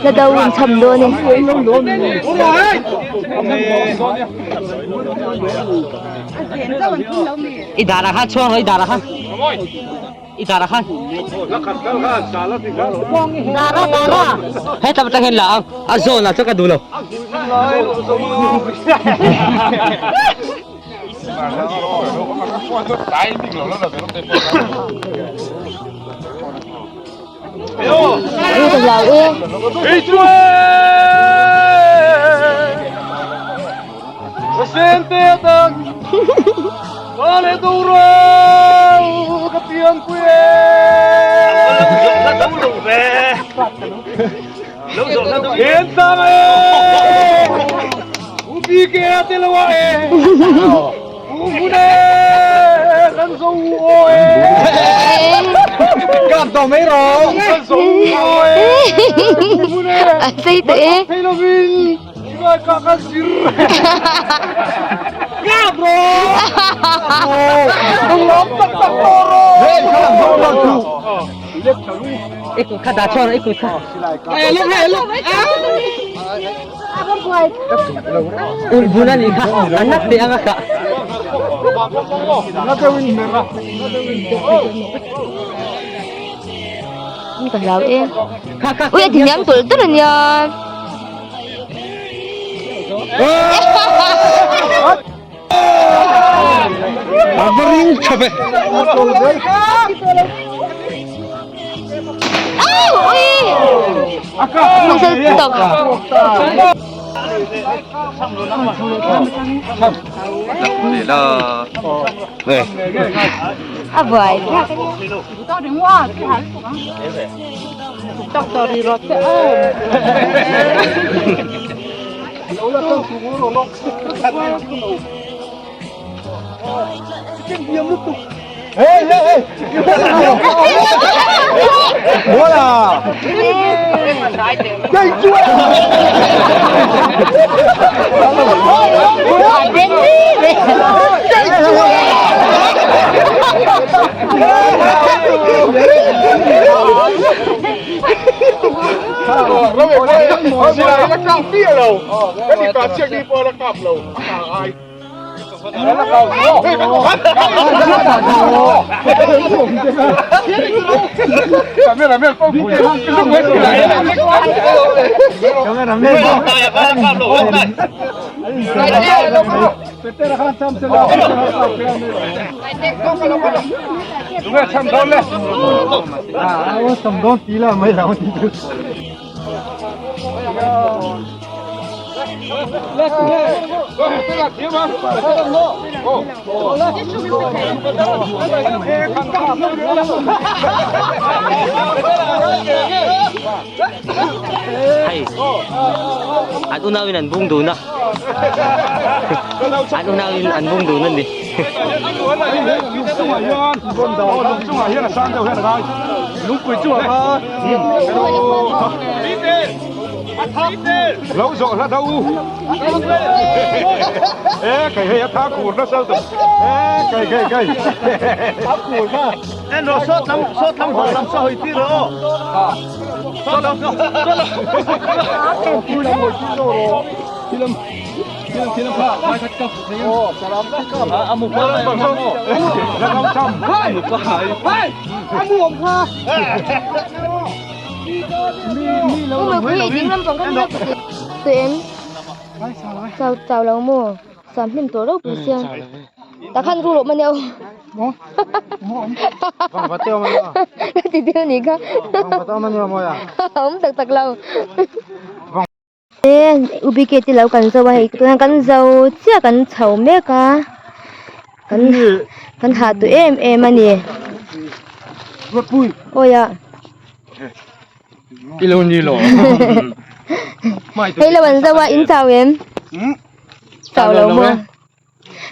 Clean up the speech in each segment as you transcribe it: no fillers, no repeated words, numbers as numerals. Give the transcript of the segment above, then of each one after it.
La do in cham dawn e. I darah khan chhuang rawh i darah khan. I darah khan. Dara dara. He tam tang hian la ang. A zawn ah chuan ka duh lo. Ui ka hlau e. A sei tawh e. I kut kha dah chhuak rawh i kut kha. Ulh bun a nih kha a nat teh ang a kah. Ka hlau e. Ui a ti hniam tawlh tawlh a nia. A va ring tha ve. A buai thlak. Hei an unau in an bung dun a an unau in an bung dun a ni. Lo zawh hla do e kai hei a tha khur nasa lutuk e kai kai kai a khur kha en ro sawt lam sawt lam haw lam saw hawi tir rawh sawt lam sawt lam Ui ding lampang kha nia tawh em chau chau lo maw sam hnem tawh ropui sia tah khan ru loh mah nia ka ti deuh nih kha awm tak tak lo e u bk te lo kan zo a hei tuna kan zo chiah kan chho mek a kan kan hah duh em em a ni awi a. Hei lo an zo a in chau em chau lo maw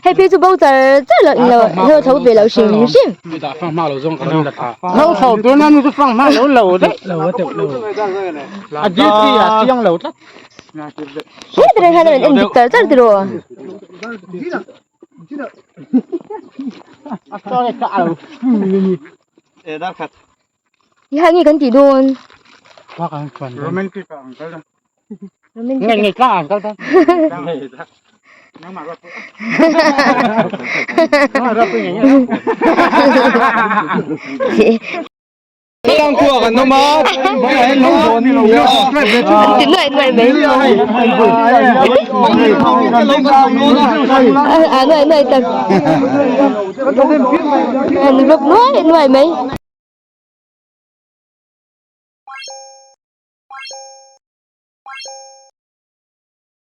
hei phei chu bo char char lo in lo lo tho ve lo hrim hrim He tren khan a rawn en dik char char tiraw. Ti hah nge kan tih dawn? Romantic ah ang kal dawn. Romantic. Ngei ngei tlang ah an kal dawn. Tlang khua kan awm a, An ti nuaih nuaih mai. A nuaih nuaih tak. An rawp nuaih nuaih mai.